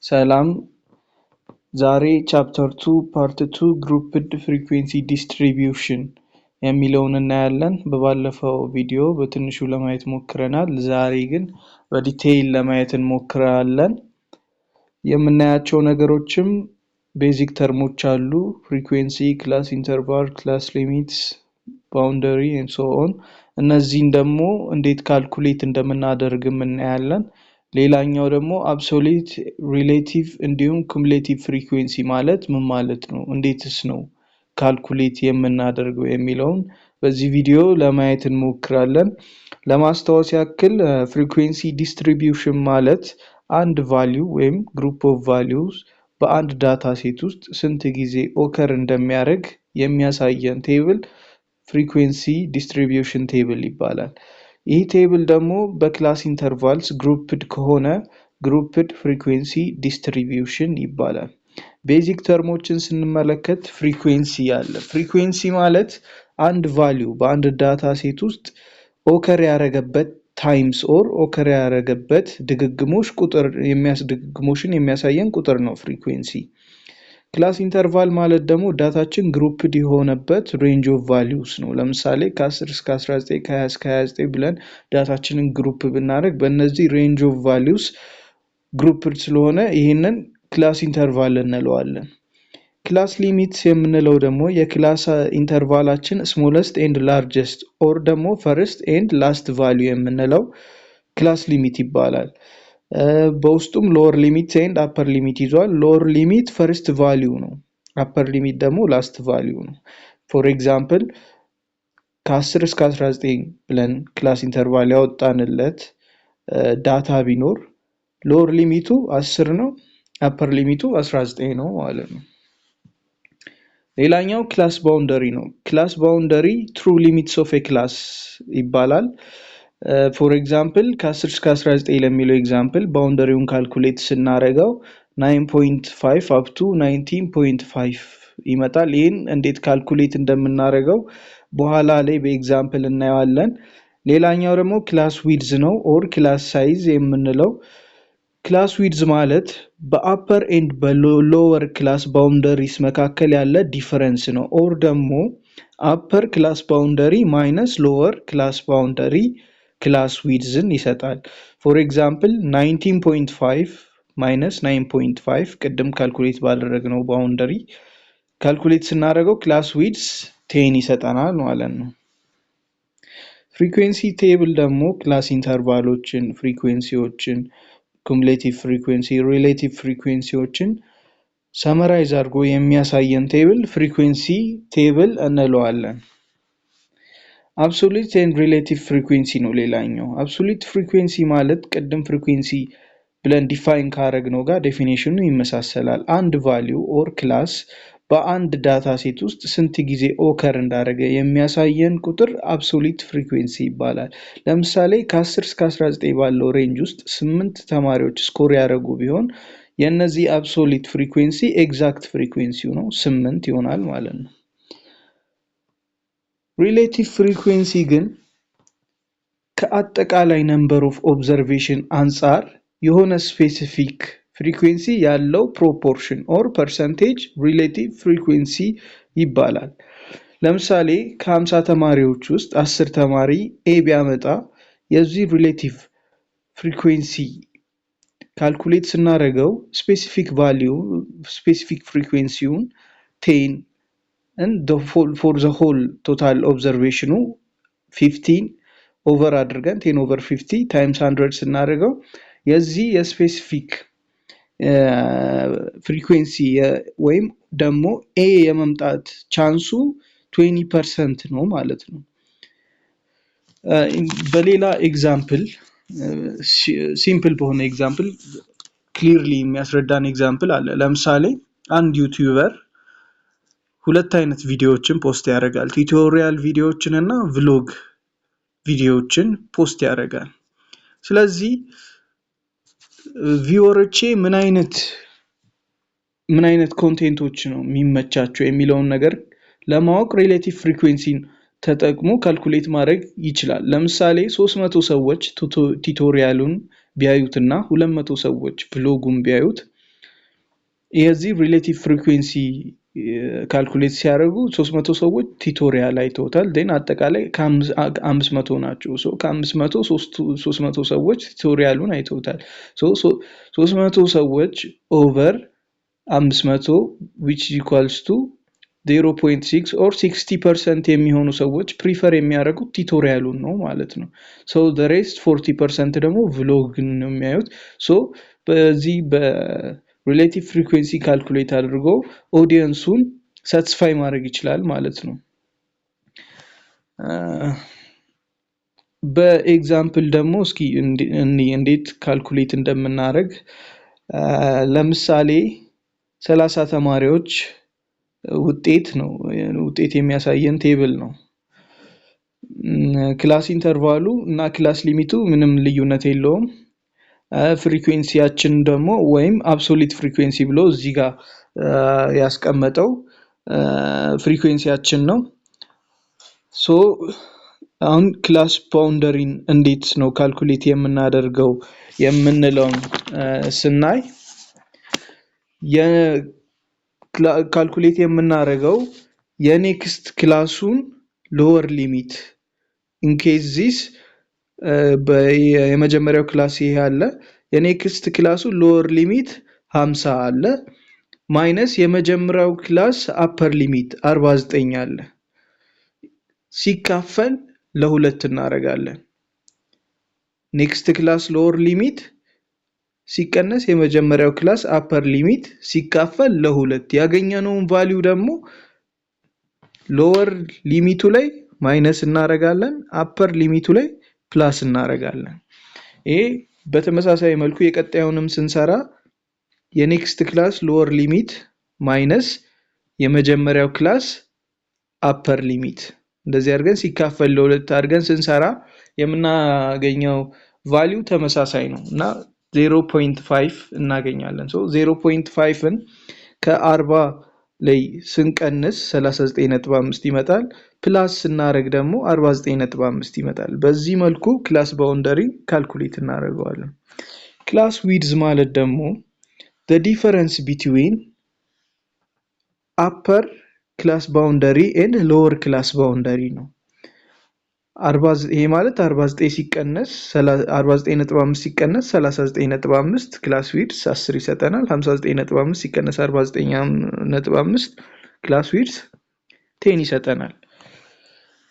ሰላም፣ ዛሬ chapter 2 part 2 grouped frequency distribution የሚለውን እናያለን። በባለፈው ቪዲዮ በትንሹ ለማየት ሞክረናል። ዛሬ ግን በ detail ለማየት እንሞክራለን። የምናያቸው ነገሮችም basic term ኦች አሉ። Frequency፣ class interval፣ class limits፣ boundary and so on። እነዚህን ደግሞ እንዴት calculate እንደምናደርግም እናያለን። ሌላኛው ደግሞ absolute፣ relative እንዲሁም cumulative frequency ማለት ምን ማለት ነው? እንዴትስ ነው calculate የምናደርገው የሚለውን በዚህ ቪዲዮ ለማየት እንሞክራለን። ለማስታወስ ያክል frequency distribution ማለት አንድ value ወይም group of values በአንድ data set ውስጥ ስንት ጊዜ occur እንደሚያደርግ የሚያሳየን table frequency distribution table ይባላል። ይህ table ደግሞ በ class intervals grouped ከሆነ grouped frequency distribution ይባላል። Basic term ኦችን ስንመለከት frequency አለ። Frequency ማለት አንድ value በአንድ data set ውስጥ occur ያደረገበት times or occur ያደረገበት ድግግሞሽ ቁጥር፣ ድግግሞሽን የሚያሳየን ቁጥር ነው frequency። Class interval ማለት ደግሞ data ችን grouped የሆነበት range of values ነው። ለምሳሌ ከ10 እስከ 19፣ ከ20 እስከ 29 ብለን data ችንን group ብናደርግ በእነዚህ range of values grouped ስለሆነ ይህንን class interval እንለዋለን። Class limits የምንለው ደግሞ የ class interval ኣችን smallest and largest or ደግሞ first and last value የምንለው class limit ይባላል። በውስጡም lower limit and upper limit ይዟል። Lower limit first value ነው። Upper limit ደግሞ last value ነው። For example፣ ከ10 እስከ 19 ብለን class interval ያወጣንለት data ቢኖር lower limit ኡ 10 ነው፣ upper limit ኡ 19 ነው ማለት ነው። ሌላኛው class boundary ነው። Class boundary true limits of class ይባላል። For example፣ ከ10 እስከ 19 ለሚለው example boundary ውን calculate ስናደርገው 9.5 up to 19.5 ይመጣል። ይህን እንዴት calculate እንደምናደርገው በኋላ ላይ በ example እናየዋለን። ሌላኛው ደግሞ class width ነው or class size የምንለው። Class width ማለት በ upper and በ lower class boundaries መካከል ያለ difference ነው። Or ደግሞ upper class boundary minus lower class boundary class width ን ይሰጣል። For example፣ 19.5 minus 9.5 ቅድም calculate ባደረግነው boundary calculate ስናደርገው class width 10 ይሰጠናል ማለት ነው። Frequency table ደግሞ class interval ኦችን፣ frequency ዎችን፣ cumulative frequency፣ relative frequency ዎችን summarize አድርጎ የሚያሳየን table frequency table እንለዋለን። Absolute and relative frequency ነው ሌላኛው። Absolute frequency ማለት ቅድም frequency ብለን define ካረግነው ጋር definition ኑ ይመሳሰላል። አንድ value or class በአንድ data set ውስጥ ስንት ጊዜ occur እንዳደረገ የሚያሳየን ቁጥር absolute frequency ይባላል። ለምሳሌ ከ10 እስከ 19 ባለው range ውስጥ ስምንት ተማሪዎች score ያደረጉ ቢሆን የእነዚህ absolute frequency exact frequency ው ነው፣ 8 ይሆናል ማለት ነው። Relative frequency ግን ከአጠቃላይ number of observation አንጻር የሆነ specific frequency ያለው proportion or percentage relative frequency ይባላል። ለምሳሌ ከ50 ተማሪዎች ውስጥ 10 ተማሪ A ቢያመጣ የዚህ relative frequency calculate ስናደርገው specific value specific frequency ውን 10 for the whole total observation ኑ 50 ን over አድርገን 10 over 50 times 100 ስናደርገው የዚህ የ specific frequency ወይም ደግሞ A የመምጣት chance ኡ 20% ነው ማለት ነው። በሌላ example፣ simple በሆነ example clearly የሚያስረዳን example አለ። ለምሳሌ አንድ YouTuber ሁለት አይነት ቪዲዮዎችን post ያደርጋል። Tutorial ቪዲዮዎችን እና vlog ቪዲዮዎችን post ያደርጋል። ስለዚህ viewer ኦቼ ምን አይነት content ኦች ነው የሚመቻቸው የሚለውን ነገር ለማወቅ relative frequency ን ተጠቅሞ calculate ማድረግ ይችላል። ለምሳሌ 300 ሰዎች tutorial ኡን ቢያዩት እና 200 ሰዎች vlog ኡን ቢያዩት የዚህ relative frequency calculate ሲያደርጉ 300 ሰዎች tutorial አይተውታል። Then አጠቃላይ ከ500 ናቸው። ከ500 300 ሰዎች tutorial ኡን አይተውታል። 300 ሰዎች over 500, which equals to 0.6 or 60% የሚሆኑ ሰዎች prefer የሚያደርጉት tutorial ኡን ነው ማለት ነው። So rest 40% ደግሞ vlog ን ነው የሚያዩት። So በዚህ በ relative frequency calculate አድርጎ audience ኡን satisfy ማድረግ ይችላል ማለት ነው። በ example ደግሞ እስኪ እንዴት calculate እንደምናደርግ። ለምሳሌ 30 ተማሪዎች ውጤት ነው፣ ውጤት የሚያሳየን table ነው። Class interval ኡ እና class limit ኡ ምንም ልዩነት የለውም። Frequency ያችን ደግሞ ወይም absolute frequency ብሎ እዚህ ጋር ያስቀመጠው frequency ያችን ነው። So አሁን class boundary ን እንዴት ነው calculate የምናደርገው የምንለውን ስናይ፣ calculate የምናደርገው የ next class ኡን lower limit, in case this የመጀመሪያው class ይሄ አለ፣ የ next class ኡ lower limit 50 አለ፣ minus የመጀመሪያው class upper limit 49 አለ፣ ሲካፈል ለሁለት እናደርጋለን። Next class lower limit ሲቀነስ የመጀመሪያው class upper limit ሲካፈል ለሁለት፣ ያገኘነውን value ደግሞ lower limit ኡ ላይ minus እናደርጋለን፣ upper limit ኡ ላይ plus እናደርጋለን። ይሄ በተመሳሳይ መልኩ የቀጣዩንም ስንሰራ የ next class lower limit minus የመጀመሪያው class upper limit፣ እንደዚህ አድርገን ሲካፈል ለሁለት አድርገን ስንሰራ የምናገኘው value ተመሳሳይ ነው እና 0.5 እናገኛለን። So 0.5ን ከ40 ላይ ስንቀንስ 39.5 ይመጣል። Plus ስናደርግ ደግሞ 49.5 ይመጣል። በዚህ መልኩ class boundary calculate እናደርገዋለን። Class width ማለት ደግሞ the difference between upper class boundary and lower class boundary ነው። ይሄ ማለት 49 ሲቀነስ 49.5 ሲቀነስ 39.5 class width 10 ይሰጠናል። 59.5 ሲቀነስ 49.5 class width 10 ይሰጠናል።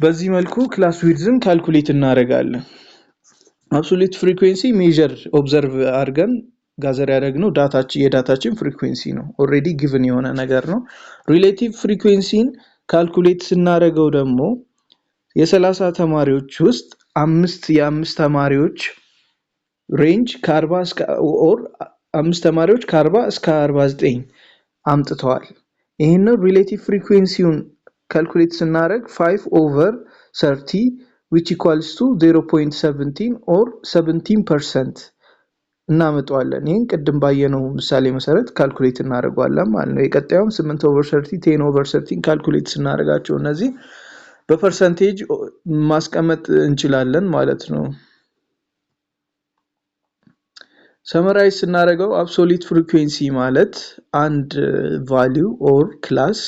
በዚህ መልኩ class width ን calculate እናደርጋለን። Absolute frequency measure observe አድርገን gather ያደረግነው የ data ችን frequency ነው። Already given የሆነ ነገር ነው። Relative frequency ን calculate ስናደርገው ደግሞ የ30 ተማሪዎች ውስጥ አምስት የአምስት ተማሪዎች range ከ40 እስከ or አምስት ተማሪዎች ከ40 እስከ 49 አምጥተዋል። ይህንን relative frequency ውን calculate ስናደርግ 5 over 30, which equals to 0.17 or 17% እናመጣዋለን። ይህን ቅድም ባየነው ምሳሌ መሰረት calculate እናደርገዋለን ማለት ነው። የቀጣዩም 8 over 30፣ 10 over 30 calculate ስናደርጋቸው እነዚህ በ percentage ማስቀመጥ እንችላለን ማለት ነው። Summarize ስናደርገው absolute frequency ማለት አንድ value or class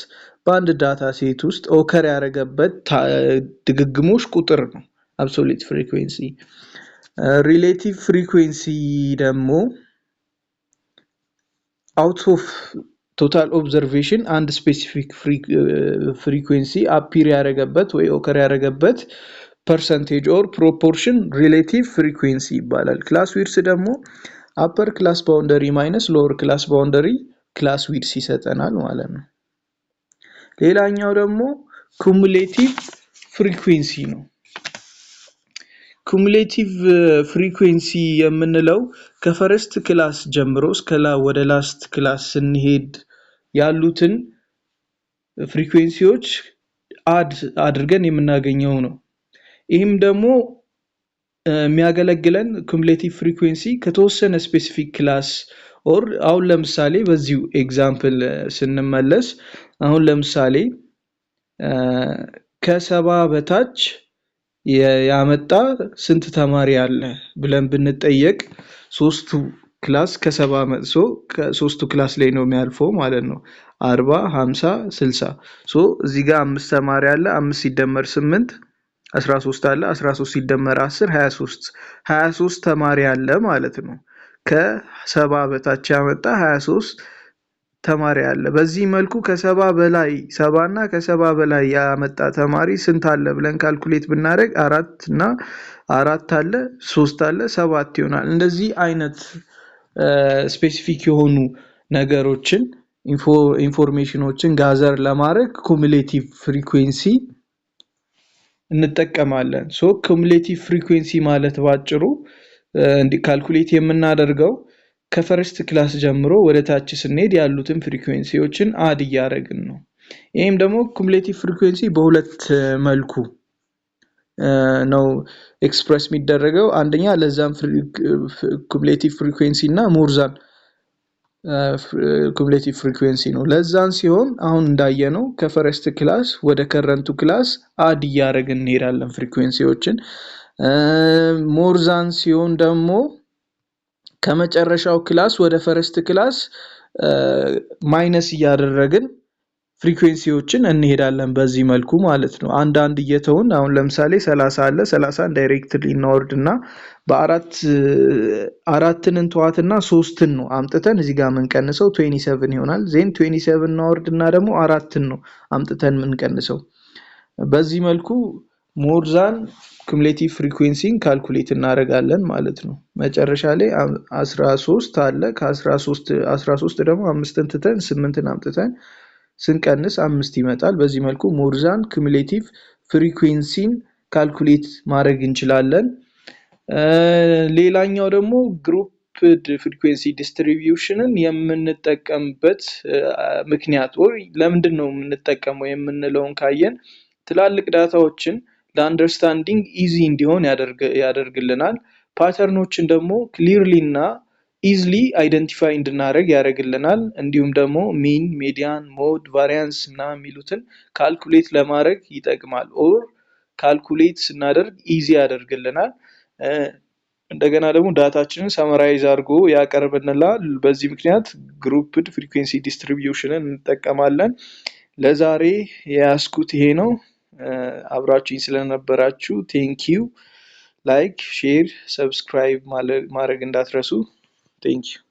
በአንድ data set ውስጥ occur ያደረገበት ድግግሞሽ ቁጥር ነው። Absolute frequency። Relative frequency ደግሞ out of total observation አንድ specific frequency appear ያደረገበት ወይ occur ያደረገበት percentage or proportion relative frequency ይባላል። Class width ደግሞ upper class boundary minus lower class boundary class width ይሰጠናል ማለት ነው። ሌላኛው ደግሞ cumulative frequency ነው። Cumulative frequency የምንለው ከ first class ጀምሮ እስከ ወደ last class ስንሄድ ያሉትን frequency ዎች add አድርገን የምናገኘው ነው። ይህም ደግሞ የሚያገለግለን cumulative frequency ከተወሰነ specific class or አሁን ለምሳሌ በዚሁ example ስንመለስ፣ አሁን ለምሳሌ ከ70 በታች ያመጣ ስንት ተማሪ አለ ብለን ብንጠየቅ ሶስቱ Class ከ70 መጥሶ ከሶስቱ class ላይ ነው የሚያልፈው ማለት ነው። 40፣ 50፣ 60። So እዚህ ጋር አምስት ተማሪ አለ። አምስት ሲደመር 8 13 አለ። 13 ሲደመር 10 23። 23 ተማሪ አለ ማለት ነው። ከ70 በታች ያመጣ 23 ተማሪ አለ። በዚህ መልኩ ከ70 በላይ፣ 70 እና ከ70 በላይ ያመጣ ተማሪ ስንት አለ ብለን calculate ብናደርግ አራት እና አራት አለ፣ ሶስት አለ፣ ሰባት ይሆናል። እንደዚህ አይነት specific የሆኑ ነገሮችን፣ information ኖችን gather ለማድረግ cumulative frequency እንጠቀማለን። So cumulative frequency ማለት ባጭሩ እንዲ calculate የምናደርገው ከ first class ጀምሮ ወደ ታች ስንሄድ ያሉትን frequency ዎችን add እያደረግን ነው። ይህም ደግሞ cumulative frequency በሁለት መልኩ ነው express የሚደረገው። አንደኛ less than cumulative frequency እና more than cumulative frequency ነው። Less than ሲሆን አሁን እንዳየነው ከ first class ወደ current ኡ class add እያደረግን እንሄዳለን frequency ዎችን። More than ሲሆን ደግሞ ከመጨረሻው class ወደ first class minus እያደረግን frequency ዎችን እንሄዳለን በዚህ መልኩ ማለት ነው። አንዳንድ እየተውን አሁን ለምሳሌ 30 አለ። 30ን directly እናወርድና በአራት አራትን እንተዋትና ሶስትን ነው አምጥተን እዚህ ጋር የምንቀንሰው፣ 27 ይሆናል። Then 27 እናወርድና ደግሞ አራትን ነው አምጥተን የምንቀንሰው። በዚህ መልኩ more than cumulative frequency ን calculate እናደርጋለን ማለት ነው። መጨረሻ ላይ 13 አለ። ከ13 13 ደግሞ አምስትን ትተን ስምንትን አምጥተን ስንቀንስ አምስት ይመጣል። በዚህ መልኩ more than cumulative frequency ን calculate ማድረግ እንችላለን። ሌላኛው ደግሞ grouped frequency distribution ን የምንጠቀምበት ምክንያት ወይ ለምንድን ነው የምንጠቀመው የምንለውን ካየን ትላልቅ data ዎችን ለ understanding easy እንዲሆን ያደርግልናል። Pattern ኖችን ደግሞ clearly እና easily identify እንድናደርግ ያደርግልናል። እንዲሁም ደግሞ mean፣ median፣ mode፣ variance ምናምን የሚሉትን calculate ለማድረግ ይጠቅማል። Or calculate ስናደርግ easy ያደርግልናል። እንደገና ደግሞ data ችንን summarize አድርጎ ያቀርብልናል። በዚህ ምክንያት grouped frequency distribution ን እንጠቀማለን። ለዛሬ የያዝኩት ይሄ ነው። አብራችሁኝ ስለነበራችሁ thank you። Like፣ share፣ subscribe ማድረግ እንዳትረሱ። Thank you.